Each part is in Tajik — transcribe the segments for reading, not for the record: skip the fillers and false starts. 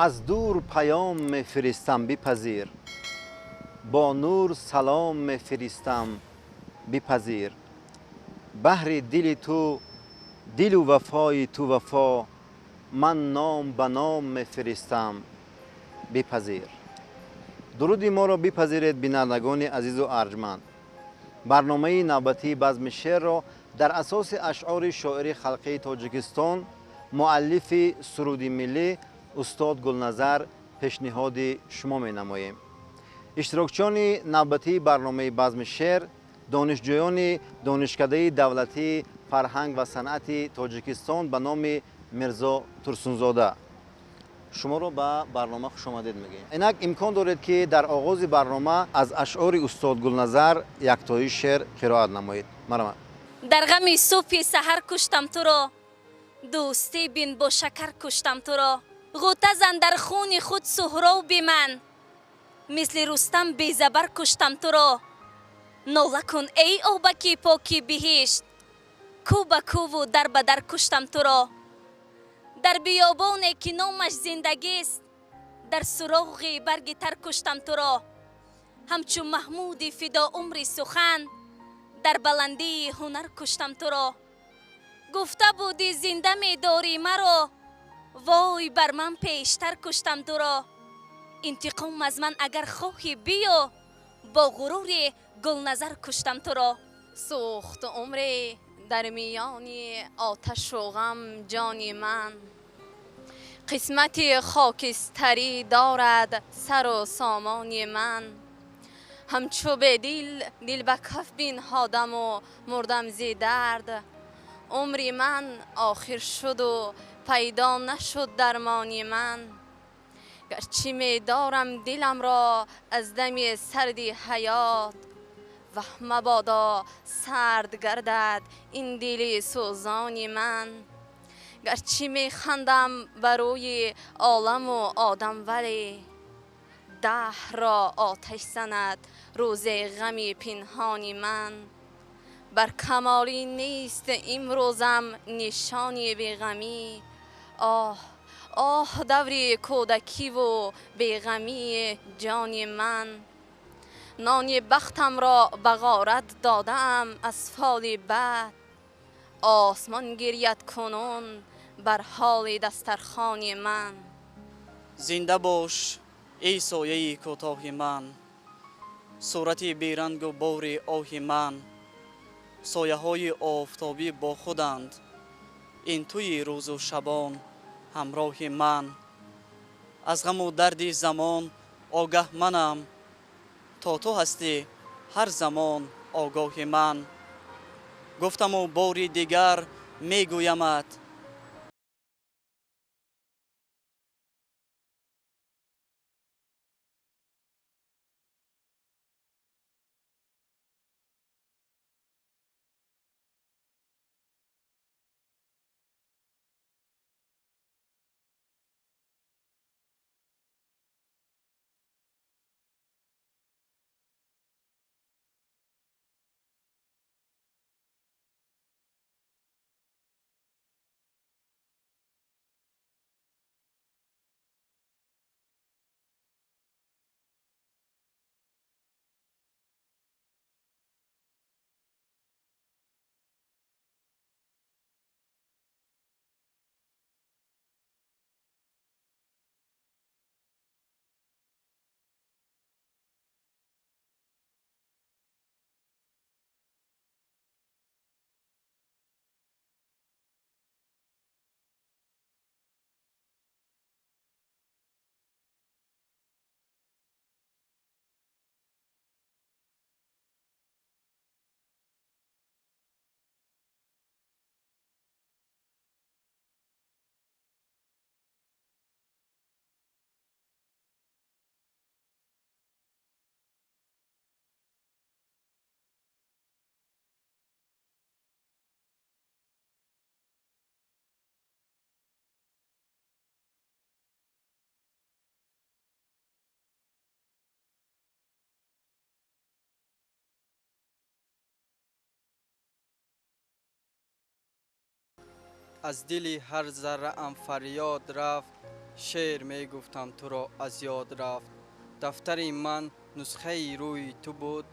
Аз дур паём мефиристам, бипазир, бо нур салом мефиристам, бипазир. Баҳри дили ту дилу вафои ту вафо, ман ном ба ном мефиристам, бипазир. Дуруди моро бипазиред, бинандагони азизу арҷманд. Барномаи навбатии базми шеърро дар асоси ашъори шоири халқии Тоҷикистон, муаллифи суруди миллӣ устод Гулназар пешниҳоди шумо менамоем. Иштирокчиёни навбатии барномаи базми шеър донишҷӯёни Донишкадаи давлатии фарҳанг ва санъати Тоҷикистон ба номи Мирзо Турсунзода. Шуморо ба барнома хушомадед мегӯем. Инак имкон доред, ки дар оғози барнома аз ашъори устод Гулназар яктои шеър қироат намоед. Марҳамат. Дар ғами субҳи саҳар куштам туро, дӯстӣ бин, бо шакар куштам туро. Ғӯта зан дар хуни худ, Суҳроби ман, мисли Рустам безабар куштам туро. Нола кун, эй оҳбаки поки биҳишт, кӯ ба кӯву дар ба дар куштам туро. Дар биёбоне ки номаш зиндагист, дар суроғи барги тар куштам туро. Ҳамчун Маҳмуди Фидо умри сухан дар баландии ҳунар куштам туро. Гуфта будӣ, зинда медорӣ маро, вой бар ман, пештар куштам туро. Интиқом аз ман агар хоҳӣ, биё, бо ғурури Гулназар куштам туро. Сӯхт умре дар миёни оташу ғам ҷони ман. Қисмати хокистарӣ дорад сару сомони ман. Ҳамчу бедил дил ба каф бинҳодаму мурдам зи дард. Умри ман охир шуду пайдо нашуд дармони ман. Гарчи медорам диламро аз дами сарди ҳаёт, ваҳ, мабодо сард гардад ин дили сӯзони ман. Гарчи механдам ба рӯи оламу одам, вале даҳрро оташ занад рӯзе ғами пинҳони ман. Бар камолӣ нест имрӯзам нишони беғамӣ. Оҳ, оҳ, даври кӯдакиву беғамии ҷони ман. Нони бахтамро ба ғорат додаам аз фоли бад. Осмон гиряд кунун бар ҳоли дастархони ман. Зинда бош, эй сояи кӯтоҳи ман, сурати берангу бори оҳи ман. Сояҳои офтобӣ бо худанд, ин туи рӯзу шабон ҳамроҳи ман. Аз ғаму дарди замон огаҳ манам, то ту ҳастӣ ҳар замон огоҳи ман. Гуфтаму бори дигар мегӯямат. Аз дили ҳар зарраам фарёд рафт, Шеър мегуфтам, туро аз ёд рафт. Дафтари ман нусхаи рӯи ту буд,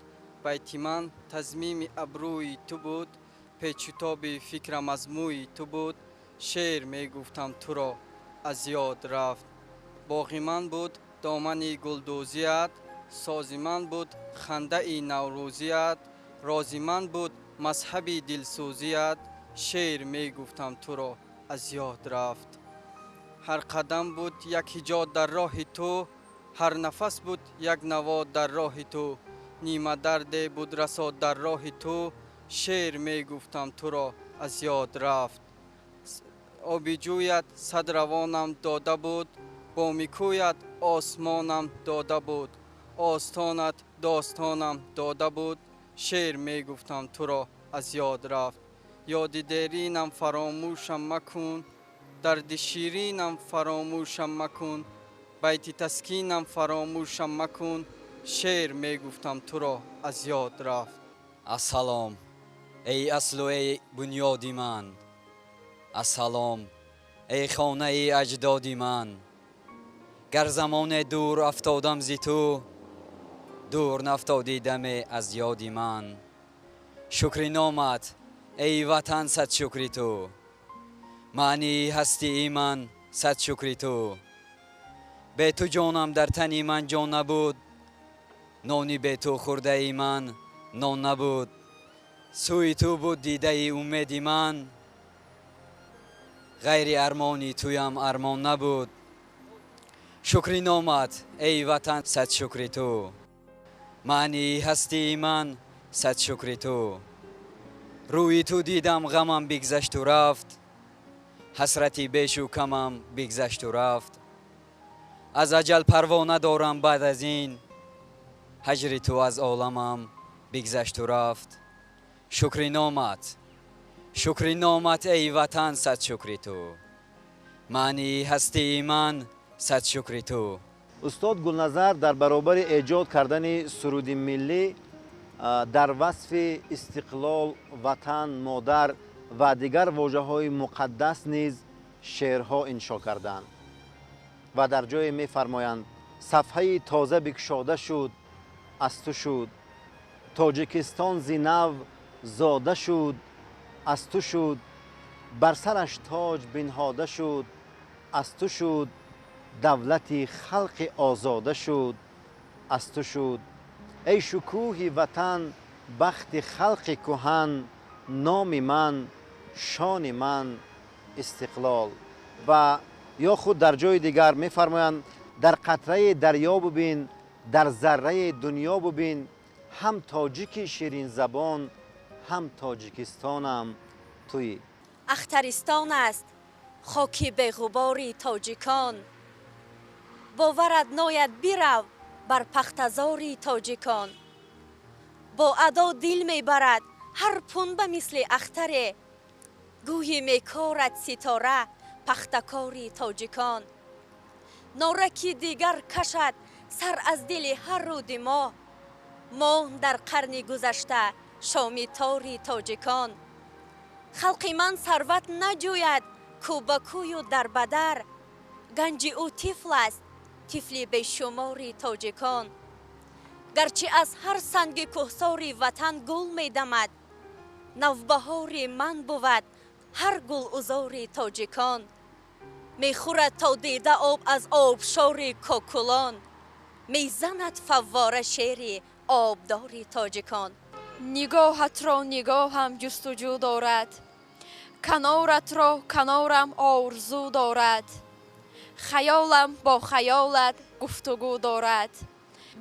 байти ман тазмими абрӯи ту буд, печутоби фикрам аз мӯи ту буд. Шеър мегуфтам, туро аз ёд рафт. Боғи ман буд домани гулдӯзият, сози ман буд хандаи наврӯзият, рози ман буд мазҳаби дилсӯзият. Шеър мегуфтам, туро аз ёд рафт. Ҳар қадам буд як ҳиҷо дар роҳи ту, ҳар нафас буд як наво дар роҳи ту, нима дарде буд расо дар роҳи ту. Шеър мегуфтам, туро аз ёд рафт. Оби ҷӯят сад равонам дода буд, боми кӯят осмонам дода буд, остонат достонам дода буд. Шеър мегуфтам, туро аз ёд рафт. Ёди деринам фаромӯшам макун, дарди ширинам фаромӯшам макун, байти таскинам фаромӯшам макун. Шеър мегуфтам, туро аз ёд рафт. Ассалом, эй аслу эй бунёди ман, ассалом, эй хонаи аҷдоди ман. Гар замоне дур афтодам зи ту, дур нафтодӣ даме аз ёди ман. Шукри номат, эй ватан, сад шукри ту, маънии ҳастии ман, сад шукри ту. Бе ту ҷонам дар тани ман ҷон набуд, нони бе ту хӯрдаи ман нон набуд. Сӯи ту буд дидаи умеди ман, ғайри армони туям армон набуд. Шукри номат, эй ватан, сад шукри ту, маънии ҳастии ман, сад шукри ту. Рӯи ту дидам, ғамам бигзашту рафт, ҳасрати бешу камам бигзашту рафт. Аз аҷал парво надорам баъд аз ин, ҳаҷри ту аз оламам бигзашту рафт. Шукри номат, шукри номат, эй ватан, сад шукри ту, маънии ҳастии ман, сад шукри ту. Устод Гулназар дар баробари эҷод кардани суруди миллӣ дар васфи истиқлол, ватан, модар ва дигар вожаҳои муқаддас низ шеърҳо иншо карданд ва дар ҷое мефармоянд: сафҳаи тоза бикушода шуд, аз ту шуд, Тоҷикистон зи нав зода шуд, аз ту шуд, бар сараш тоҷ бинҳода шуд, аз ту шуд, давлати халқи озода шуд, аз ту шуд. Эй шукӯҳи ватан, бахти халқи кӯҳан, номи ман, шони ман, истиқлол. Ва ё худ дар ҷои дигар мефармоянд: дар қатраи дарё бубин, дар зарраи дунё бубин, ҳам тоҷики ширинзабон, ҳам Тоҷикистонам туӣ. Ахтаристон аст хоки беғубори тоҷикон, боварат нояд, бирав бар пахтазори тоҷикон. Бо адо дил мебарад ҳар пунба мисли ахтаре, гӯҳи мекорад ситора пахтакори тоҷикон. Нораки дигар кашад сар аз дили ҳар руди мо, монд дар қарни гузашта шоми тори тоҷикон. Халқи ман сарват наҷӯяд кӯ ба кӯю дарбадар, ганҷи ӯ тифл аст, тифли бешумори тоҷикон. Гарчи аз ҳар санги кӯҳсори ватан гул медамад, навбаҳори ман бувад ҳар гулузори тоҷикон. Мехӯрад то дида об аз обшори кокулон, мезанад фаввора шери обдори тоҷикон. Нигоҳатро нигоҳам ҷустуҷӯ дорад, каноратро канорам орзу дорад, хаёлам бо хаёлат гуфтугӯ дорад.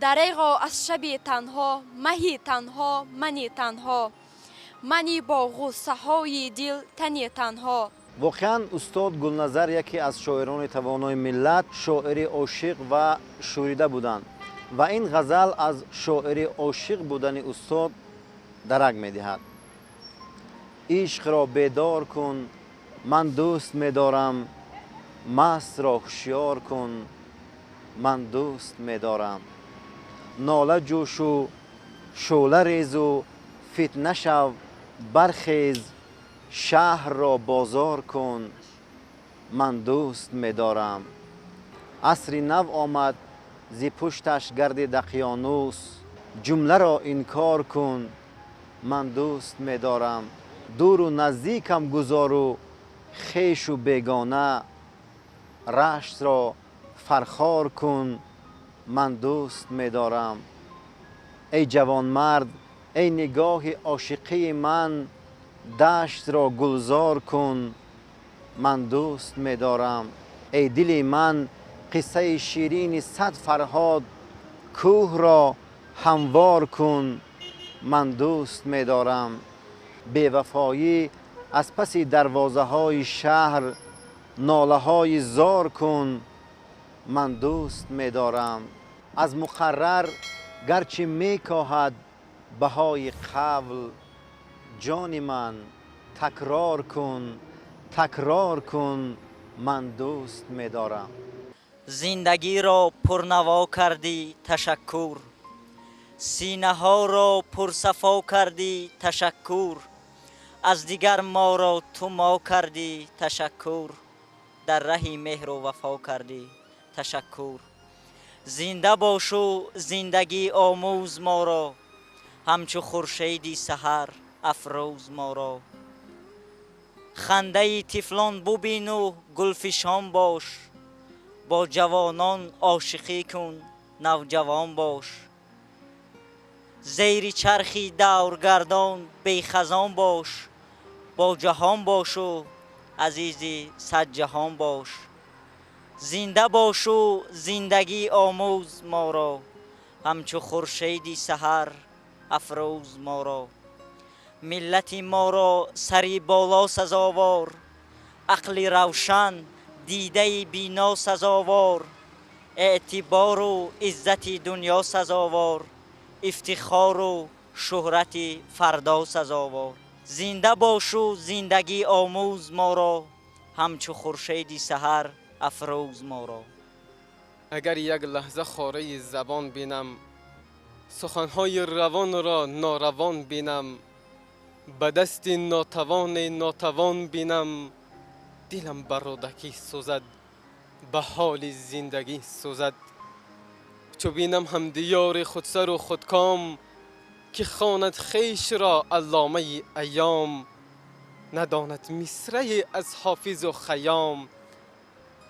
Дареғо аз шаби танҳо, маҳи танҳо, мани танҳо, мани бо ғуссаҳои дил тани танҳо. Воқеан, устод Гулназар яке аз шоирони тавонои миллат, шоири ошиқ ва шӯрида буданд ва ин ғазал аз шоири ошиқ будани устод дарак медиҳад. Ишқро бедор кун, ман дӯст медорам, мастро ҳушёр кун, ман дӯст медорам. Нола ҷӯшу шӯъла резу фитна шав, бархез, шаҳрро бозор кун, ман дӯст медорам. Асри нав омад, зи пушташ гарди Дақиёнус. Ҷумларо инкор кун, ман дӯст медорам. Дуру наздикам гузору хешу бегона. Раштро фархор кун, ман дӯст медорам. Эй ҷавонмард, эй нигоҳи ошиқии ман, даштро гулзор кун, ман дӯст медорам. Эй дили ман, қиссаи ширини сад Фарҳод, кӯҳро ҳамвор кун, ман дӯст медорам. Бевафоӣ аз паси дарвозаҳои шаҳр нолаҳои зор кун, ман дӯст медорам. Аз муқаррар гарчи мекоҳад баҳои қавл, ҷони ман такрор кун, такрор кун, ман дӯст медорам. Зиндагиро пурнаво кардӣ, ташаккур. Синаҳоро пурсафо кардӣ, ташаккур. Аз дигар моро ту мо кардӣ, ташаккур. Дар раҳи меҳру вафо кардӣ, ташаккур. Зинда бошу зиндагӣ омӯз моро, ҳамчу хуршеди саҳар афрӯз моро. Хандаи тифлон бубину гулфишон бош, бо ҷавонон ошиқӣ кун, навҷавон бош. Зери чархи давргардон бехазон бош, бо ҷаҳон бошу азизи сад ҷаҳон бош. Зинда бошу зиндагӣ омӯз моро, ҳамчу хуршеди саҳар афрӯз моро. Миллати моро сари боло сазовор, ақли равшан, дидаи бино сазовор, эътибору иззати дунё сазовор, ифтихору шӯҳрати фардо сазовор. Зинда бошу зиндагӣ омӯз моро, ҳамчу хуршеди саҳар афрӯз моро. Агар як лаҳза хораи забон бинам, суханҳои равонро норавон бинам, ба дасти нотавоне нотавон бинам, дилам ба рӯдакӣ сӯзад, ба ҳоли зиндагӣ сӯзад. Чу бинам ҳамдиёри худсару худком, ки хонад хешро алломаи айём, надонад мисрае аз ҳофизу хаём,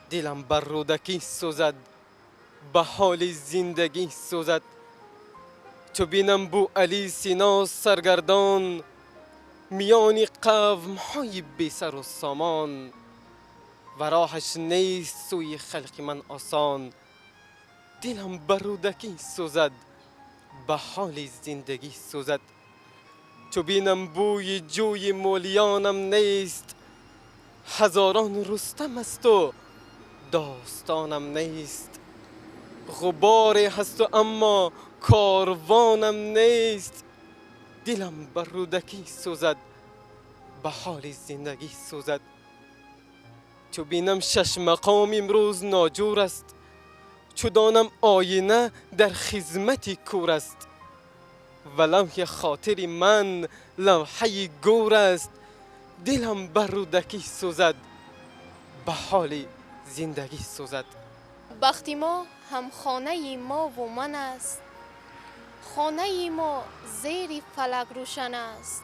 дилам бар рӯдакӣ сӯзад, ба ҳоли зиндагӣ сӯзад. Чу бинам бу Алӣ Сино саргардон, миёни қавмҳои бесару сомон, ва роҳаш нест сӯи халқи ман осон, дилам ба рӯдакӣ сӯзад, ба ҳоли зиндагӣ сӯзад. Чу бинам бӯи ҷӯи молиёнам нест, ҳазорон Рустам асту достонам нест, ғуборе ҳасту аммо корвонам нест, дилам ба рӯдакӣ сӯзад, ба ҳоли зиндагӣ сӯзад. Чу бинам шаш мақом имрӯз ноҷур аст, чу донам оина дар хизмати кӯр аст, ва лавҳи хотири ман лавҳаи гӯр аст, дилам ба рӯдакӣ сӯзад, ба ҳоли зиндагӣ сӯзад. Бахти мо ҳам хонаи мову ман аст, хонаи мо зери фалак рӯшан аст,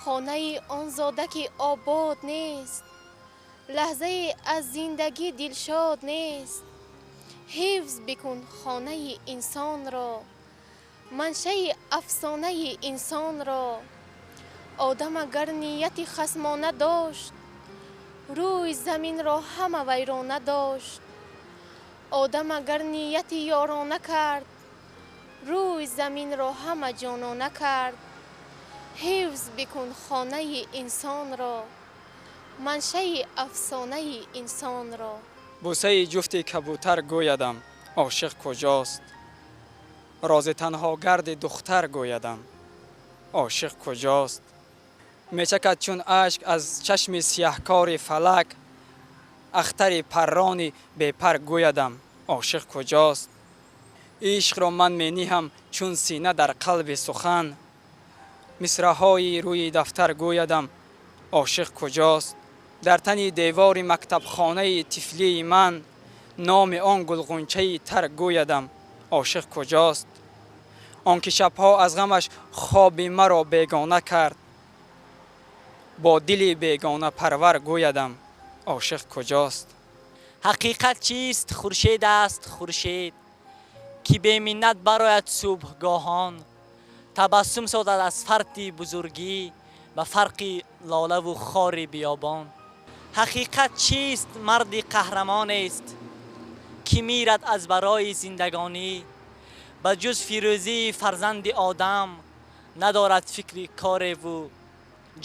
хонаи он зода ки обод нест, лаҳзае аз зиндагӣ дилшод нест. Ҳифз бикун хонаи инсонро, маншаи афсонаи инсонро. Одам агар нияти хасмона дошт, рӯи заминро ҳама вайрона дошт. Одам агар нияти ёрона кард, рӯи заминро ҳама ҷонона кард. Ҳифз бикун хонаи инсонро, маншаи афсонаи инсонро. Бӯсаи ҷуфти кабӯтар гӯядам, ошиқ куҷост? Рози танҳо гарди духтар гӯядам, ошиқ куҷост? Мечакад чун ашк аз чашми сиёҳкори фалак, ахтари паррони бепар гӯядам, ошиқ куҷост? Ишқро ман мениҳам чун сина дар қалби сухан, мисраҳои рӯи дафтар гӯядам, ошиқ куҷост? Дар тани девори мактабхонаи тифлии ман Номи он гулғунчаи тар гӯядам, ошиқ куҷост? Он ки шабҳо аз ғамаш хоби маро бегона кард, бо дили бегона парвар гӯядам, ошиқ куҷост? Ҳақиқат чист? Хуршед аст хуршед, ки беминнат барояд субҳгоҳон, табассум созад аз фарти бузургӣ ба фарқи лолаву хори биёбон. Ҳақиқат чист? Марди қаҳрамонест, ки мирад аз барои зиндагонӣ, ба ҷуз фирӯзии фарзанди одам надорад фикри кореву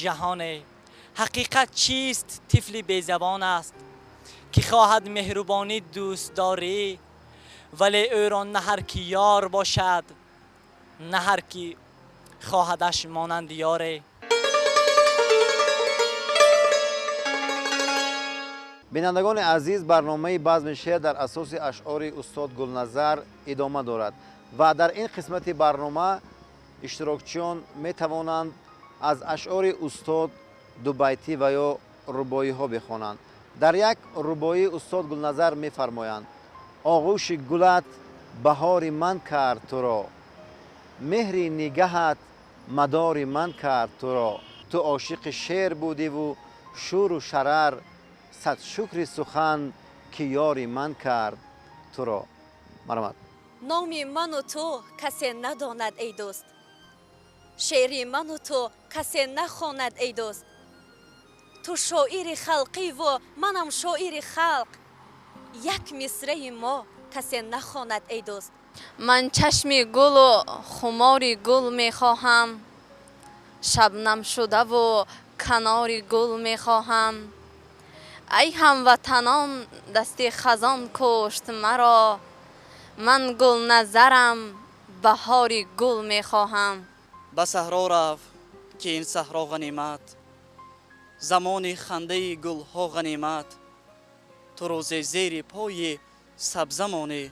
ҷаҳоне. Ҳақиқат чист? Тифли безабон аст, ки хоҳад меҳрубонӣ дӯстдорӣ, вале ӯро на ҳар ки ёр бошад, на ҳар ки хоҳадаш монанди ёре. Бинандагони азиз, барномаи базми шеър дар асоси ашъори устод Гулназар идома дорад ва дар ин қисмати барнома иштирокчиён метавонанд аз ашъори устод дубайтӣ ва ё рубоиҳо бихонанд. Дар як рубоӣ устод Гулназар мефармоянд: оғӯши гулат баҳори ман кард туро, меҳри нигаҳат мадори ман кард туро, ту ошиқи шеър будиву шӯру шарар, сад шукри сухан ки ёри ман кард туро. Марҳамат. Номи ману ту касе надонад, эй дӯст, шеъри ману ту касе нахонад, эй дӯст. Ту шоири халқиву манам шоири халқ, як мисраи мо касе нахонад, эй дӯст. Ман чашми гулу хумори гул мехоҳам, шабнам шудаву канори гул мехоҳам. Ай ҳамватанон, дасти хазон кушт маро, ман Гулназарам, баҳори гул мехоҳам. Ба саҳро рафт, ки ин саҳро ғанимат, замони хандаи гулҳо ғанимат. Ту рӯзе зери пои сабза монӣ,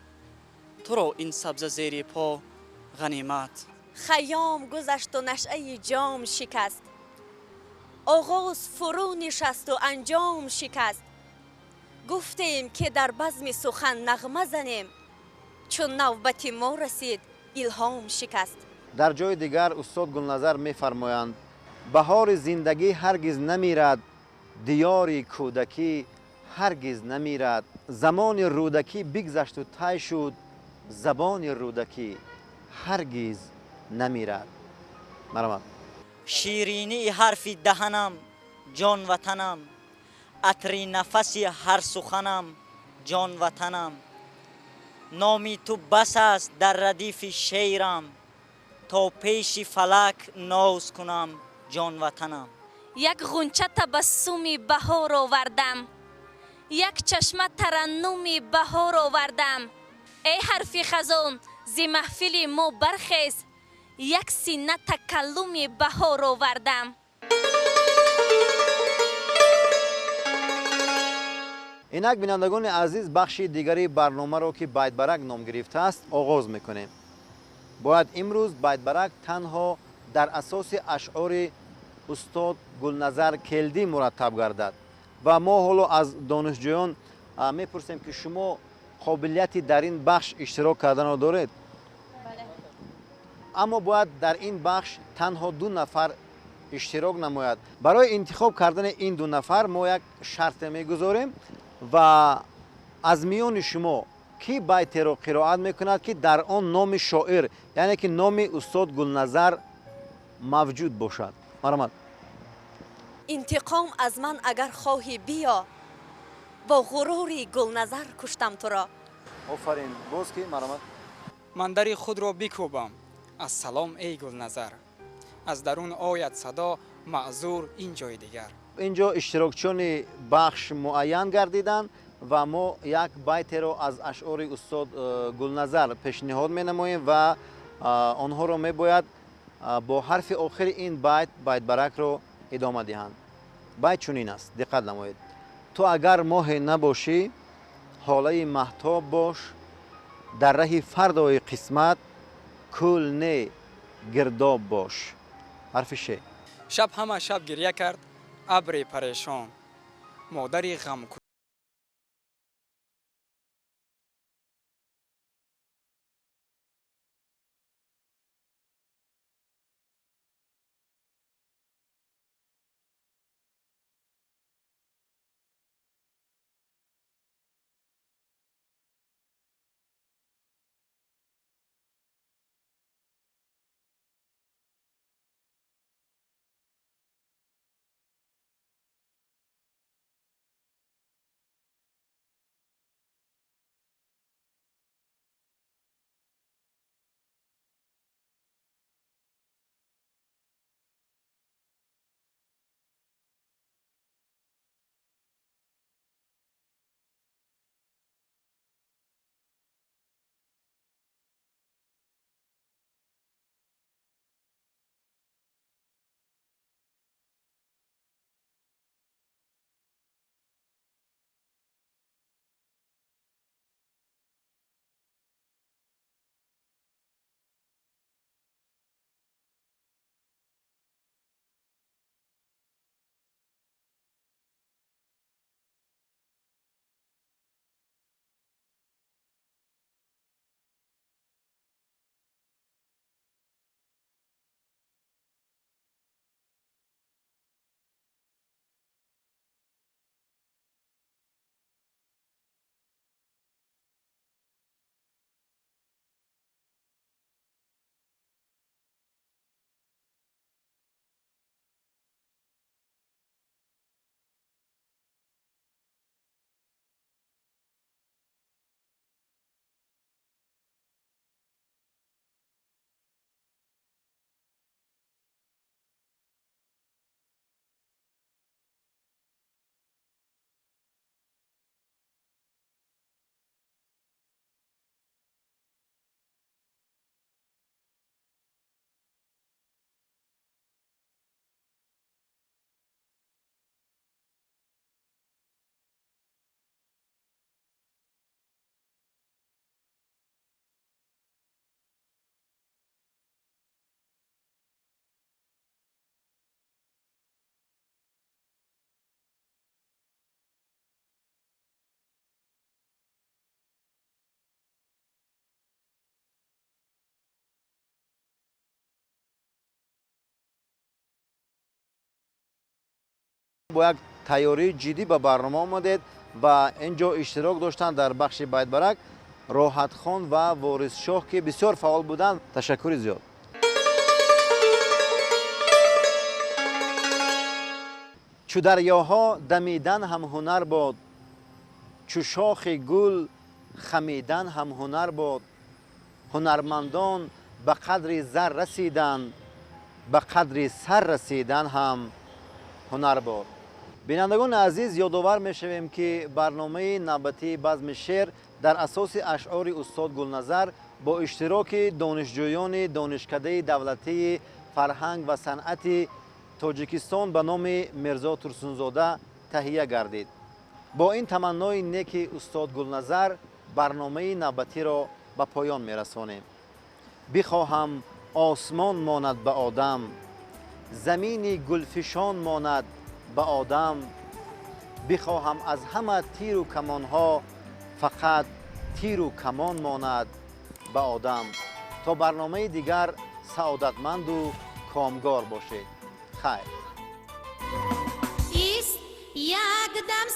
туро ин сабза зери по ғанимат. Хайём гузашту нашъаи ҷом шикаст, оғоз фурӯ нишасту анҷом шикаст. Гуфтем, ки дар базми сухан нағма занем, чун навбати мо расид илҳом шикаст. Дар ҷои дигар устод Гулназар мефармоянд: баҳори зиндагӣ ҳаргиз намирад, диёри кӯдакӣ ҳаргиз намирад. Замони рӯдакӣ бигзашту тай шуд, забони рӯдакӣ ҳаргиз намирад. Марҳамат. Ширинии ҳарфи даҳанам ҷон ватанам, атри нафаси ҳар суханам ҷон ватанам. Номи ту бас аст дар радифи шеърам, то пеши фалак ноз кунам ҷон ватанам. Як ғунча табассуми баҳор овардам, як чашма тараннуми баҳор овардам. Эй ҳарфи хазон, зи маҳфили мо бархез, як сина такаллуми баҳор овардам. Инак, бинандагони азиз, бахши дигари барномаро, ки байтбарак ном гирифтааст, оғоз мекунем. Бояд имрӯз байтбарак танҳо дар асоси ашъори устод Гулназар Келдӣ мураттаб гардад ва мо ҳоло аз донишҷӯён мепурсем, ки шумо қобилияти дар ин бахш иштирок карданро доред? Аммо бояд дар ин бахш танҳо ду нафар иштирок намояд. Барои интихоб кардани ин ду нафар мо як шарте мегузорем ва аз миёни шумо ки байтеро қироат мекунад, ки дар он номи шоир, яъне ки номи устод Гулназар мавҷуд бошад. Марҳамат. Интиқом аз ман агар хоҳӣ биё, бо ғурури Гулназар куштам туро. Офарин. Боз ки? Марҳамат. Ман дари худро бикӯбам, аз салом эй Гулназар, аз дарун ояд садо маъзур ин ҷои дигар. Инҷо иштирокчиёни бахш муайян гардиданд ва мо як байтеро аз ашъори устод Гулназар пешниҳод менамоем ва онҳоро мебояд бо ҳарфи охири ин байт байтбаракро идома диҳанд. Байт чунин аст, диққат намоед: ту агар моҳе набошӣ, ҳолаи маҳтоб бош, дар раҳи фардои қисмат кӯл не гирдоб бош. Ҳарфи ше. Шаб ҳама шаб гирья кард абри парешон, модари ғамкушон. Бо як тайёрии ҷиддӣ ба барнома омадед ва ин ҷо иштирок доштанд дар бахши байтбарак Роҳатхон ва Ворисшоҳ, ки бисёр фаъол буданд. Ташаккури зиёд. Чу дарёҳо дамидан ҳам ҳунар бод, чу шохи гул хамидан ҳам ҳунар бод. Ҳунармандон ба қадри зар расиданд, ба қадри сар расидан ҳам ҳунар бод. Бинандагони азиз, ёдовар мешавем, ки барномаи навбатии базми шеър дар асоси ашъори устод Гулназар бо иштироки донишҷӯёни Донишкадаи давлатии фарҳанг ва санъати Тоҷикистон ба номи Мирзо Турсунзода таҳия гардид. Бо ин таманнои неки устод Гулназар барномаи навбатиро ба поён мерасонем. Бихоҳам осмон монад ба одам, замини гулфишон монад ба одам. Бихоҳам аз ҳама тиру камонҳо фақат тиру камон монад ба одам. То барномаи дигар саодатманду комгор бошед. Хайр. Ист якдам.